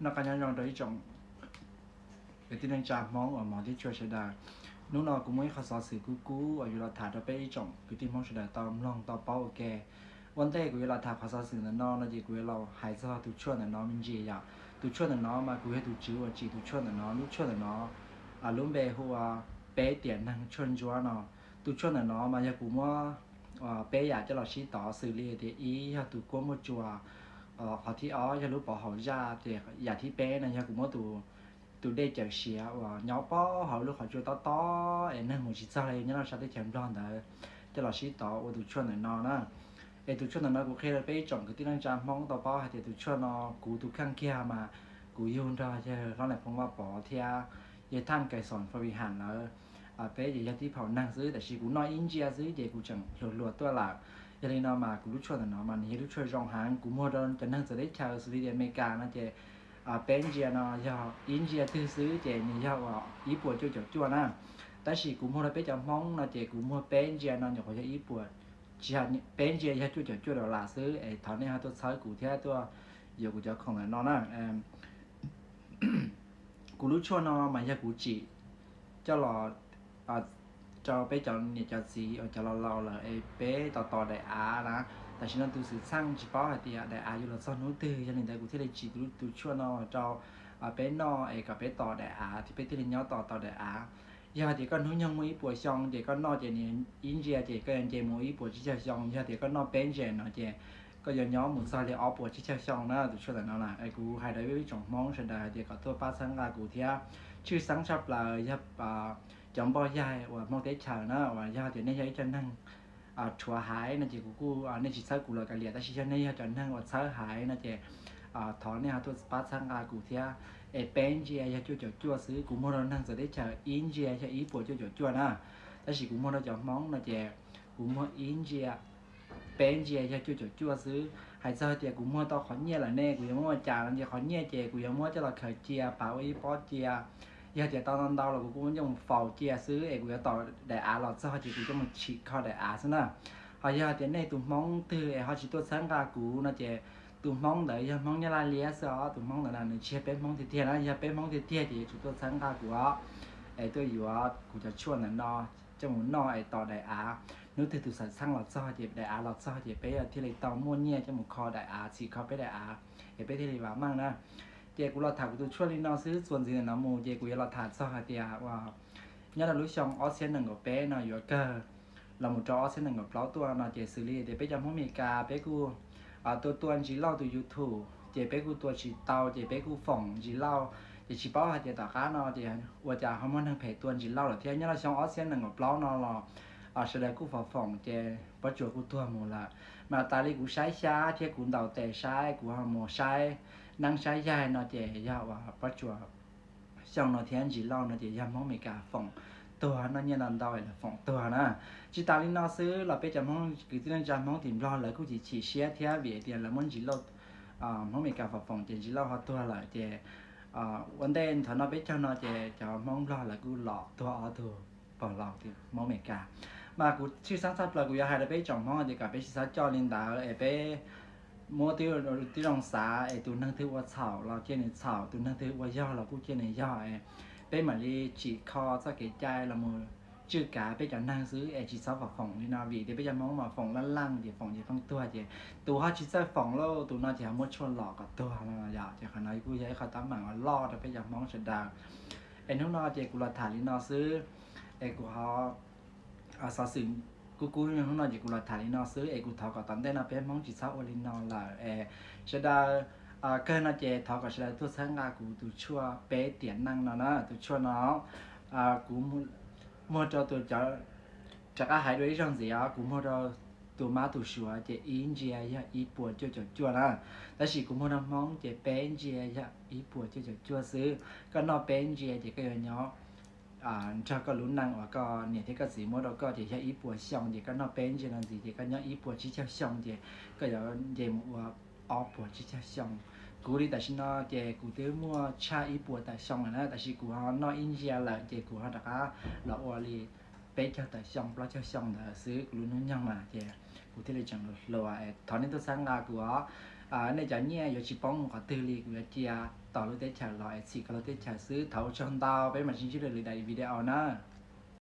Noj qab nyob zoo rau ib tsoom kwv tij neej tsa Hmoob uas hmov thiab tshua sawv daws. Hnub no kuv muaj ib qho xov xwm kub kub uas yuav los tham rau peb ib tsoom kwv tij Hmoob sawv daws tau mloog tau paub ua ke. Ua ntej kuv yuav los tham qhov xov xwm ntawm no no ces kuv yuav los hais txog tus tshuaj ntawm no me ntsis yom. Tus tshuaj ntawm no mas kuv yog tus tswv uas tsim tus tshuaj ntawm no. Lub tshuaj ntawm no lub npe hu ua peb tiam neeg tshuaj ntsuab no. Tus tshuaj ntawm no mas yog kuv muab peb yam coj los sib tov xws li tias ib yog tus kuab muaj tsuas, qhov thib ob yog lub pov haum zaj, ces yam thib peb no yog kuv muab tus dej cawm siav uas nyob pob hauv lub qhov tsua tob tob es neeg mus tsis txog li nyob rau sab teb chaws Nplog ntawd coj los sib tov ua tus tshuaj ntawm no na. Es tus tshuaj ntawm no kuv qhia rau peb ib tsoom kwv tij neej tsa Hmoob tau paub hais tias tus tshuaj no kuv tus kheej kiag mas kuv yug nrog yawg hlob Nais Phoo Vaj Pov thiab yawg Thaj Kais Xoos Fa Vi Ham lawv. Peb ces yog tib phaum neeg xwb, tab sis kuv noj ib ntsia xwb ces kuv tseem hluas hluas tuaj lawm. Yog li no mas kuv lub tshuaj ntawm no mas nws yog lub tshuaj zoo heev, kuv muag rau cov neeg txawv teb chaws xws li tias Amelikas no ces peb ntsia no yog ib ntsia twg xwb ces nws yog uas ib puas cuaj caum cuaj na. Tab sis kuv muag rau peb cov Hmoob no ces kuv muag peb ntsia no nyuam qhuav yog ib puas, tsis, peb ntsia yog cuaj caum cuaj dollar xwb es thov nej ho tuaj txhawb kuv thiab tuaj yuav kuv cov khoom ntawm no na. Kuv lub tshuaj no mas yog kuv tsim coj los rau peb cov niam cov txiv uas cov laus laus lawm es peb tos tos daim av na. Tam sim no tus xwm txheej tsis paub hais tias daim av yuav los txog hnub twg, yog li ntawd kuv thiaj li tsim tus tshuaj no rau peb noj es kom peb tos daim av thiab peb thiaj li nyob tos tos daim av. Yog hais tias koj hnub nyoog muaj ib puas xyoo ces koj noj ces nws ib ntsia ces koj yuav nce mus ib puas tsib caug xyoo. Yog tias koj noj peb ntsia no ces koj yuav nyob mus txog li ob puas tsib caug xyoo na. Tus tshuaj ntawm no na kuv hais rau ib tsoom Hmoob sawv daws hais tias kom tuaj pab txhawb nqa kuv thiab. Tshwj xeeb tshaj plaws yog cov npoj yaig uas Hmoob teb chaws na, uas yog tias nej yog ib co neeg rhuav haiv no ces kuv kuj, nej tsis txhawb kuv los kav liam, tab sis yog nej yog cov neeg uas txhawb haiv no ces thov nej ho tuaj pab txhawb nqa kuv thiab. Es peb ntsia yog cuaj caum cuaj xwb, kuv muag rau neeg txawv teb chaws ib ntsia yog ib puas cuaj caum cuaj na. Tab sis kuv muag rau cov Hmoob no ces kuv muag ib ntsia, peb ntsia yog cuaj caum cuaj xwb. Hais txog tias kuv muag tau qhov nyiaj lawm ne, kuv yuav muab ua cas no ces qhov nyiaj ces kuv yuav muab coj los khaws cia pav ua ib pob cia. Yog tias tau ntau ntau los kuv kuj muab coj mus faus cia xwb es kuv yuav tos daim av los txog ces kuv coj mus tsim kho daim av xwb na. Ho yog tias nej tus Hmoob twg es ho tsis tuaj txhawb nqa kuv no ces tus Hmoob ntawd yog Hmoob nyob Laj Liab xwb os. Tus Hmoob ntawd na nws tsis yog peb Hmoob tiag tiag na, yog peb Hmoob tiag tiag ces yuav tsum tuaj txhawb nqa kuv os, es tuaj yuav kuv cov tshuaj ntawm no coj mus noj es tos daim av. Hnub twg tus xwm txheej los txog ces daim av los txog ces peb thiaj li tau muaj nyiaj coj mus kho daim av, txhim kho peb daim av, es peb thiaj li vam meej na. Ces kuv los tham kuv tus tshuaj li no xwb, txuas ntxiv ntawm no mus ces kuv yuav los tham txog hais tias uas nyob rau lub xyoo ob txhiab nees nkaum peb no yuav kawg los mus rau ob txhiab nees nkaum plaub tuaj no ces xws li tias peb cov Hmoob Amelikas peb kuj tua tua Ntsis Lauj tus YouTube ces peb kuj tua tsis tau ces peb kuj foom Ntsis Lauj. Ces tsis paub hais tias tom qab no ces ua cas ho muaj neeg phem tua Ntsis Lauj lawm thiab. Nyob rau xyoo ob txhiab nees nkaum plaub no los sawv daws kuj foom foom ces Pob Tsuas kuj tuag mus lawm. Mas tas li kuv saib xyab thiab kuv ntaus tes saib, kuv ho mus saib neeb saib yaig no ces yog uas Pob Tsuas xyoo no thiab Ntsis Lauj no ces yog Hmoob Amelikas foom tuag, noj nyiaj ntau ntau es lawv foom tuag na. Tsis tas li no xwb los peb cov Hmoob kwv tij neej tsa Hmoob tim Nplog lawv kuj chim chim siab thiab vim tias lawv muab Ntsis Lauj, Hmoob Amelikas foom foom ces Ntsis Lauj ho tuag lawm ces ua ntej thaum no peb caug no ces cov Hmoob Nplog lawv kuj los tuag ob tug pog laus tim Hmoob Amelikas. Mas kuv tshwj xeeb tshaj plaws kuv yuav hais rau peb tsoom Hmoob tias kom peb tsis txhob coj li ntawd es peb muab tib zoo xav es tus neeg twg ua txhaum los cia nws txhaum, tus neeg twg ua yog los kuj cia nws yog es peb mam li tsim kho txoj kev cai los mus tswj kav peb cov neeg xwb es tsis txhob foom foom li no vim tias peb cov Hmoob mas foom laj leej ces foom ces pheej tuag ces tus ho tsis txawj foom lauj, tus no ces ho muab tshuaj los kom tuag no yom. Ces qhov no kuj yog ib qho teeb meem uas loj rau peb cov Hmoob sawv daws. Es hnub no ces kuv los tham li no xwb, es kuv ho xov xwm kub kub hnub no ces kuv los tham li no xwb es kuv thov kom tom ntej no peb Hmoob tsis txhob ua li no lawm es sawv daws, kawg no ces thov kom sawv daws tuaj txhawb nqa kuv tus tshuaj peb tiam neej no na. Tus tshuaj no kuv muag rau tus, rov qab hais dua ib zaug ntxiv os, kuv muag rau tus mab tus suav ces ib ntsia yog ib puas cuaj caum cuaj na, tab sis kuv muag rau Hmoob ces peb ntsia yog ib puas cuaj caum cuaj xwb. Koj noj peb ntsia ces koj yuav nyob nrog koj lub neej uas koj niam thiab koj txiv muab rau koj ces yog ib puas xyoo, ces koj noj peb ntsia no ntxiv ces koj nyob ib puas tsib caug xyoo ces koj yuav nce mus ua ob puas tsib caug xyoo. Kuv li tam sim no ces kuv twb muaj tshaj ib puas tawm xyoo lawm na, tab sis kuv ho noj ib ntsia lawm ces kuv ho rov qab los ua li peb caug tawm xyoo plaub caug xyoo ntawd xwb kuv lub hnub nyoog mas ces kuv thiaj li tseem hluas hluas. Thov nej tuaj txhawb nqa kuv os. Nej cov nyiaj yuav tsis poob qhov twg li, kuv yuav cia tom lub teb chaws los es txhim koj lub teb chaws xwb. Thov ua tsaug ntau, peb mam sib ntsib dua lwm daim video na.